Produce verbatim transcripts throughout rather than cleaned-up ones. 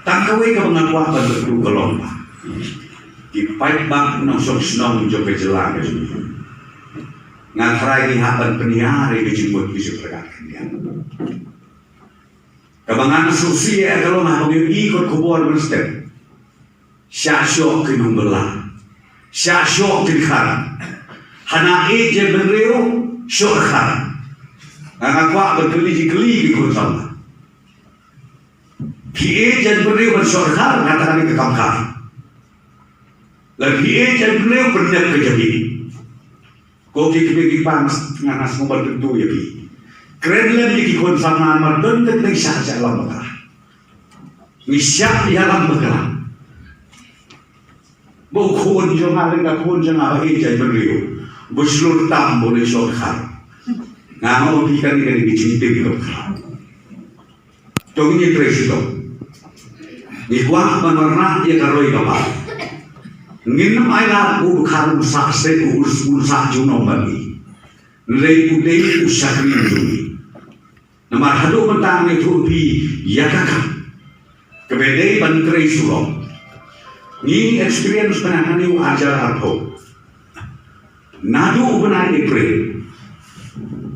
Tang kawei kaba nga kwah ban kyntu ka long ba ki paidbah nongshong shnong jong ka jylla ka jong ngi, nga tharai ngi hap ban pynïar ïa ka jingmut ki jingpyrkhat khyndiat. Kaba ngan sngewsih ïa ka long haba ngi ïohi kot khubor mynstep, shah shoh ki nongbylla, shah shoh ki dkhar. Hana ïeit jaitbynriew, shoh dkhar. Nga, nga kwah ban kylli jingkylli ki khun samla. Phi ïeit jaitbynriew ban shoh dkhar, kata ka dei ka kam dkhar. Lada phi ïeit jaitbynriew, pyndep ka jingim. Ko ki kmie ki kpa, nga, nga sngewbha ban kyntu ïa phi. Kren lem ïa ki khun samla namar don ka tnat shah shah lam bakla. Ngi shah ïalam bakla. Ba u khun jong nga leng ka khun jong nga ba ïeit jaitbynriew, ba shlur tam ba u leit shoh dkhar. Nga ong ïa phi kane, kane ka jingtip ka bakla. To ngin ïatrei shitom. Ngi kwah ban wanrah ïa ka roi ka par. Ngin ym ailad ba u dkhar un sah seh, un, un sah junom bad ngi. Hynrei u dei u shakri jong ngi. Namar haduh mynta ngi ïathuh ïa phi ïa ka kam kaba dei ban trei surok. Ngi experience pynah hangne u ar hajar arphew. Naduh u bnai April,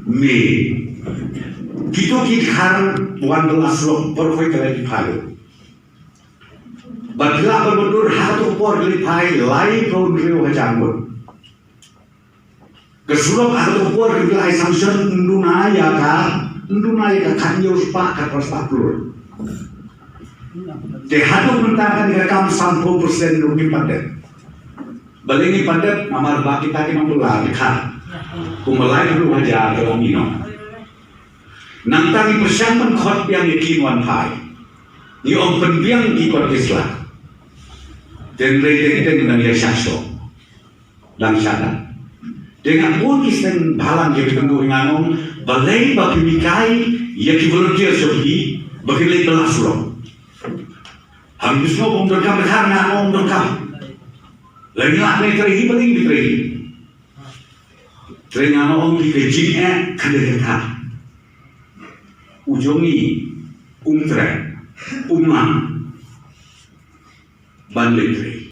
May, kito ki dkhar wan bylla surok baroh kawei ka leit phai. Bad phi lah ban mutdur ha kato ka por ki leit phai laiphew hynriew hajar ngut. Ka surok ha kato ka por ki la ai sanction ym duna ïa ka, ym duna ïa ka khathynñiew spah, khatphra spah klur. Te haduh mynta kane ka kam sanphew percent ruh ngim pat dep. Balei ngim pat dep? Namar ba kita ki nongbylla ki khang. Kumba laiphew hajar ka long ïa ngi. Nangta ngi pyrshang ban khot biang ïa ki wan phai. Ngi ong pynbiang ki kot ki sla. Te hynrei teng teng dang ïa shah shoh. Dang shah dang. Te nga bun ki seng bhalang ki kyntu, nga ong balei ba phim hikai ïa ki volunteer jong phi ba kin leit bylla surok. Haba ki sngew ba ym donkam dkhar, nga ong ym donkam. Lada ngi lah ban trei hi, balei ngin trei hi? Te nga ong ïa phi, ka jingeh ka dei kata. U jong ngi um treh, um man ban leit trei.